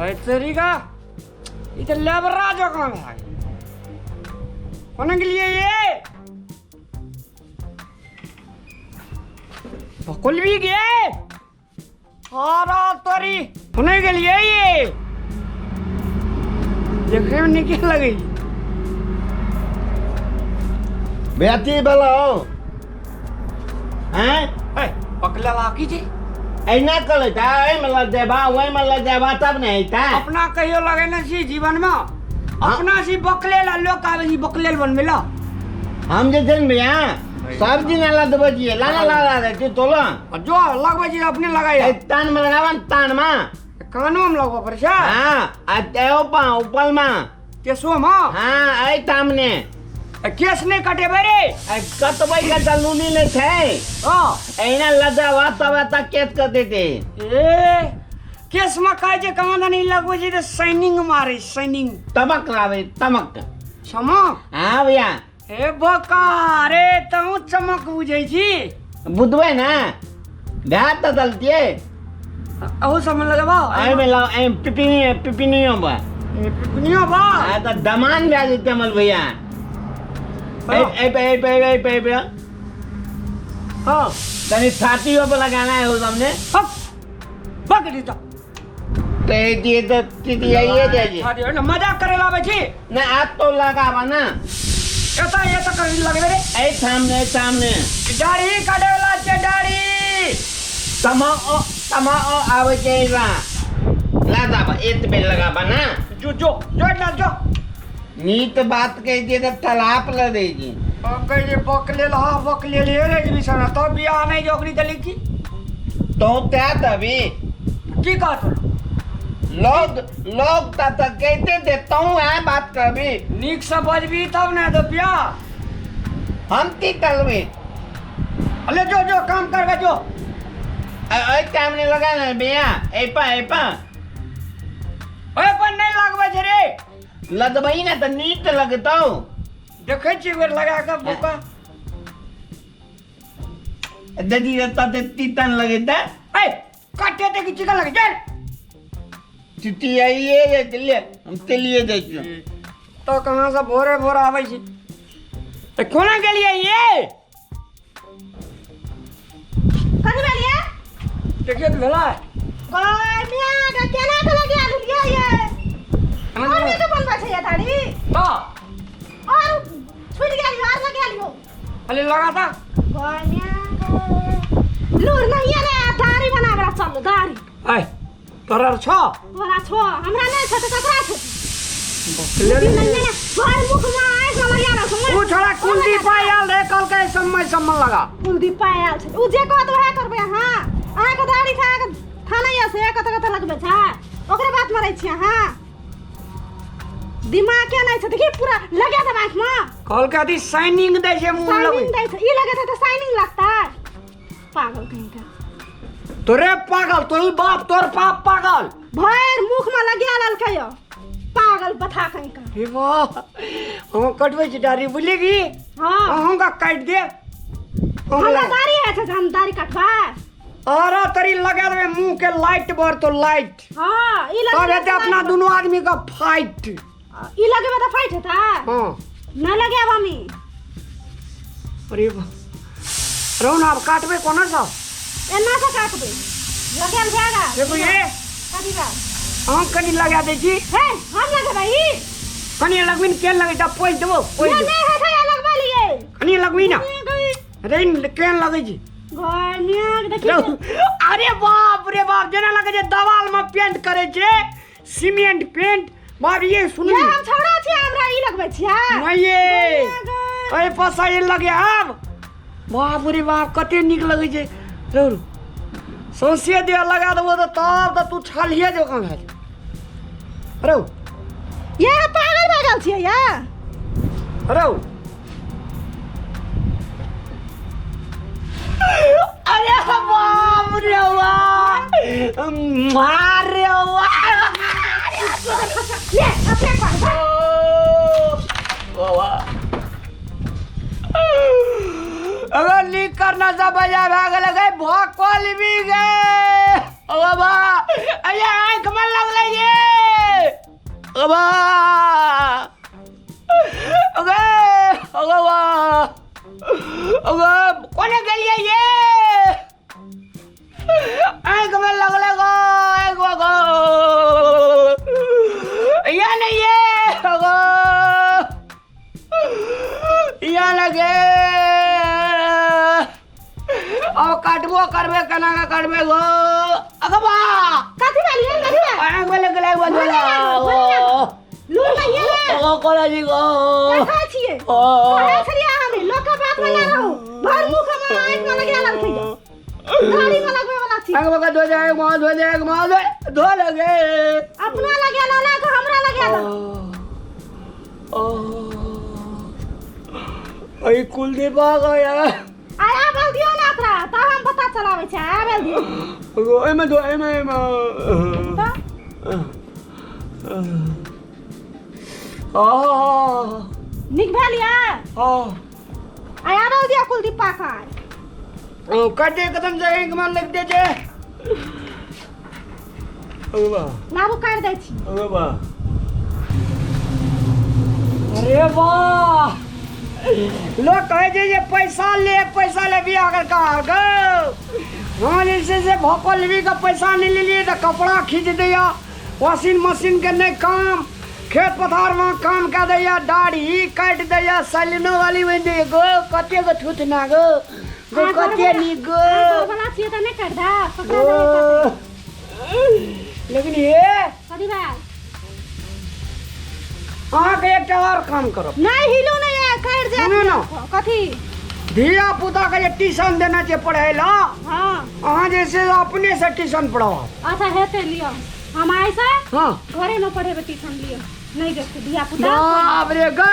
है तरीका ई तऽ लेबरा जकाँ भए गेल। कोना गेलियै ये? बकुलबी गे, अरे तोरी, कोना गेलियै ये? देखैमे नीके लगै। बेटी भेलौ हैं? है पकलेला की छै? एना कलै त एहिमे लग जेबा, ओहिमे लग जेबा, तब ने हेतै। अपना कहियो लगेने छी जीवनमे? अपना छी बकलेल आ लोक आबै छी बकलेल बनबै ला। हम जे छै ने भैया, सब दिन लदबै छियै, लाना लगा दै छियै तोला। आ जो लगबै छी अपने लगाइ। ए, तान में लगाबा ने, तान में। कानोमे लगबऽ पड़ै छै? हाँ, आ एहो पा ऊपर में। केशोमे? हाँ, एहि सामने। आ केश नहि कटेबै रे? आ कटबै के तऽ लूनी नहि छै। हँ। एहिना लदबा तब एतऽ केस कटेतै। ए, केशमे कहै छै कहाँ दनी लगबै छै तऽ शाइनिंग मारै, शाइनिंग। तमक लाबै, तमक। चमक? हाँ भैया। हे बोका रे, तहूँ चमक बुझै छी? बुझबै ने, भए तऽ दलतियै। अहू सबमे लगबा? एहिमे लग, एहिमे पिपिनी, पिपिनियो बा। पिपनियो बा। आ तऽ दमान भए जेतै अमल भैया। एहि एहि पे, एहि पे, एहि पे, एहि पे। हाँ। तनी छातियो पर लगाना है सामने। हप बक दी तो। ते दिए तो तितियाइए दे जी। छाती ना मजाक करे लाबै छी। ना आज तो लगावा ना। एता एता कर लगबे रे? एहि सामने, एहि सामने। दाढ़ी काटे वाला छै दाढ़ी। तमा ओ, तमा ओ आवे छै रा। लगावा, एतबे लगावा ना। जो जो जो ना जो। नीत बात कह दिए तो तलाप ल दे जी। अब कह जे बकलेल, हाँ बकलेल हे रे बिछाना तो बियाह नहीं जोकरी दली की। तो त्या तभी। की कहत? लोग लोग त त कहते थे तू है बात करबी। नीक से बजबी तब ने तो बियाह। हम की करबी? अरे जो जो काम करबे जो। ए टाइम नहीं लगा ना भैया, ए पा, ए पा। ओए पर नहीं लगबै छै रे। लगबही ना त नीक लगतौ। देखै छी एक बेर लगा के बोका। ददी रत्ता ते तीतन लगेता। ए काटे ते की चिकन लगे चल। तितियाइए रे ले, हम तेलिए दै छियौ। तो कहाँ से भोरे भोर आबै छी? ए कोना गेलियै ये? कथी भेल ये? देखियो तऽ भेलै। गय मिया गे, केना के लगे आलू ये ये? और नहीं तो बनबै छै ये दाढ़ी? हाँ। और छूट गेल यो, और लगे आलू। अरे लगा था। गय मिया गे। लूर नहीं है ना, दाढ़ी बनाबे चल दाढ़ी। ऐ तोरा छौ? तोरा छौ, हमरा नहीं छौ तऽ ककरा छौ? बकले नहीं है ना, भर मुख में आँख में लगा रहा छौ। उ छोड़ा कुलदीप आयल रहे, कहलकै समय सम्मन लगा। कुलदीप आयल छै, उ जे कहत वएह करबै अहाँ। अहाँके दाढ़ी खा के थाना यऽ से कतऽ कतऽ लगबै छै, ओकरे बात मारै छी अहाँ। दिमाग के नहि छै, देखी पूरा लगा देब आँखिमे। कहलकै अथी शाइनिंग दै छै मुँह शाइनिंग लगबै। दै छै, ई लगेतै तऽ शाइनिंग लगतै। पागल कहीं का। तोरे पागल, तोरी बाप, तोर बाप पागल। भरि मुख में लगा लेलकै यौ पागल बथा कहीं का। हे वाह, हम कटबै छी दाढ़ी, बुझली की? हाँ। अहूँ का काटि दे। हमरा दाढ़ी है छै, हम दाढ़ी कटबै। अरे तरी लगा देबै मुंह के लाइट बर तो लाइट। हाँ, ई तब लगेबै हेतै तऽ अपना लाइट। दुनू आदमी का फाइट। ई लगेबै तऽ फाइट हेतै? हाँ। न लगायब हमी। अरे वाह, रहू ना, आब काटबै कोना सँ? एना से काटबै, लगायल भए गेल। देखू ये। कथी बा? अहाँ कनि लगा दै छी। हे, हम लगेबै ई? कनि लगबी ने, केहन लगै छै? पोछि देबो, पोछि नहि देबो। नहि हेतै, लगबै लिए। कनि लगबी ने रे, केहन लगै छै? घर देखी। रहू। अरे बाप रे बाप, जेना लगै छै दवाल में पेंट करै छै, सीमेंट पेंट। बाप ये सुन। ये हम छौड़ा छी, हमरा ई लगबै छियै? नहीं ये एहि पसा ये लगे आब। बाप रे बाप, कते नीक लगै छै। रौ सौंसे देह लगा देबो तऽ तब तऽ तू छालिए जकाँ भए जेबौ। रौ ये पागल भए गेल छियै ये? रौ अरे बाप रे बाप, मारे वाह। ले अपने पर। अगर लीक करना सब बजा भए गेलै गई, भोकल भी गए। ओ बाबा, अरे आँख में लगलै ये। अगबा अगे अगबा अगे कोने गेलियै ये आँखिमे लगलै गो आँखिमे गो या नहि ये गो या लगे अब काटबो करबे केना के करबे गो अगबा कथी भेल ये कथी भेल आँखिमे लगलै बदला लूर नहीं है ओ कोला जी गो देखै छियै ओ कहै छलियै अहाँ नहि लोक के बात में ना रहू भर मुख में आँखि में लगे लगै दाढ़ी में लगबै वाला छी आँखिमे के धो जाए माँ धो जाए माँ धो धो लगे अपना लगे लगा हमरा लगे लगा ओ अई कुलदीप आ गया आय आबल दियौ ने ओकरा तऽ हम पता चलाबै छै आबल दियौ एमे दो एमे एमे तऽ आ नीक भेल यऽ आ आय आबल दियौ कुलदीपा के आय ओ कटे कदम से एक मन लग दे जे अरे वाह लाबू काटि दै छी अरे वाह अरे वाह लोग कहै छै जे पैसा ले पैसा ले बियाह कर कहा गो हम जे छै से भोपल लेबी के पैसा नहि लेलियै तऽ कपड़ा खींच दैया वॉशिंग मशीन के नहि काम खेत पथार में काम कए दैया दाढ़ी काटि दैया सैलूनो वाली बनि दैया गो कते गो थुथना गो गो कते नीक गो घरवला छियै तऽ नहि काटि दे कपड़ा गो। नहि काटै। लेकिन ये कथी भेल अहाँके एकटा आओर काम करब नहि हिलू नहि ये काटि जायत सुनू ने। कथी धिया पुता के जे ट्यूशन देना छै पढ़ै ला हँ अहाँ जे छै से अपने से ट्यूशन पढ़ाओ अच्छा हेतै लिअ हम आइसँ हँ घरेमे पढ़ेबै ट्यूशन लिअ नहि देखतै धिया पुता बाप रे गो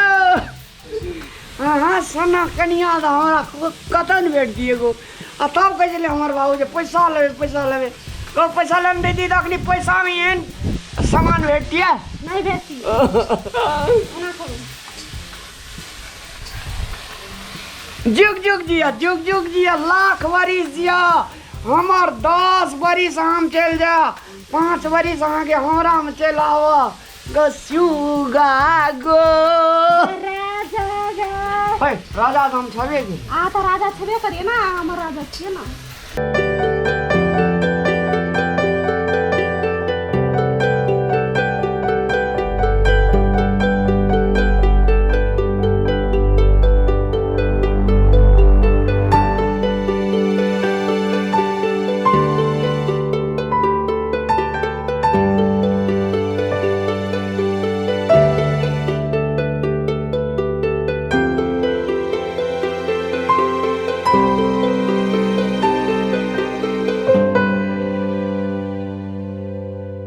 अहाँ सना कनिया तऽ हमरा कतऽ ने भेट दिए गो आ तब कहै छलै हमर बाबू जे पैसा लेबै पैसा लेबै कहू पैसा लेने दैती तऽ अखनी पैसामे एहन सामान भेटतियै नहि भेटती एना करू जुग जुग जिया जुग जुग जिया लाख बरिस जिया हमर 10 बरिस हम चलि जा 5 बरिस अहाँके हमरामे चलि आबऽ गो सुगा गो राजा गा है राजा तऽ हम छबे गेल आ तऽ राजा छेबे करिए ना हमर राजा छियै ना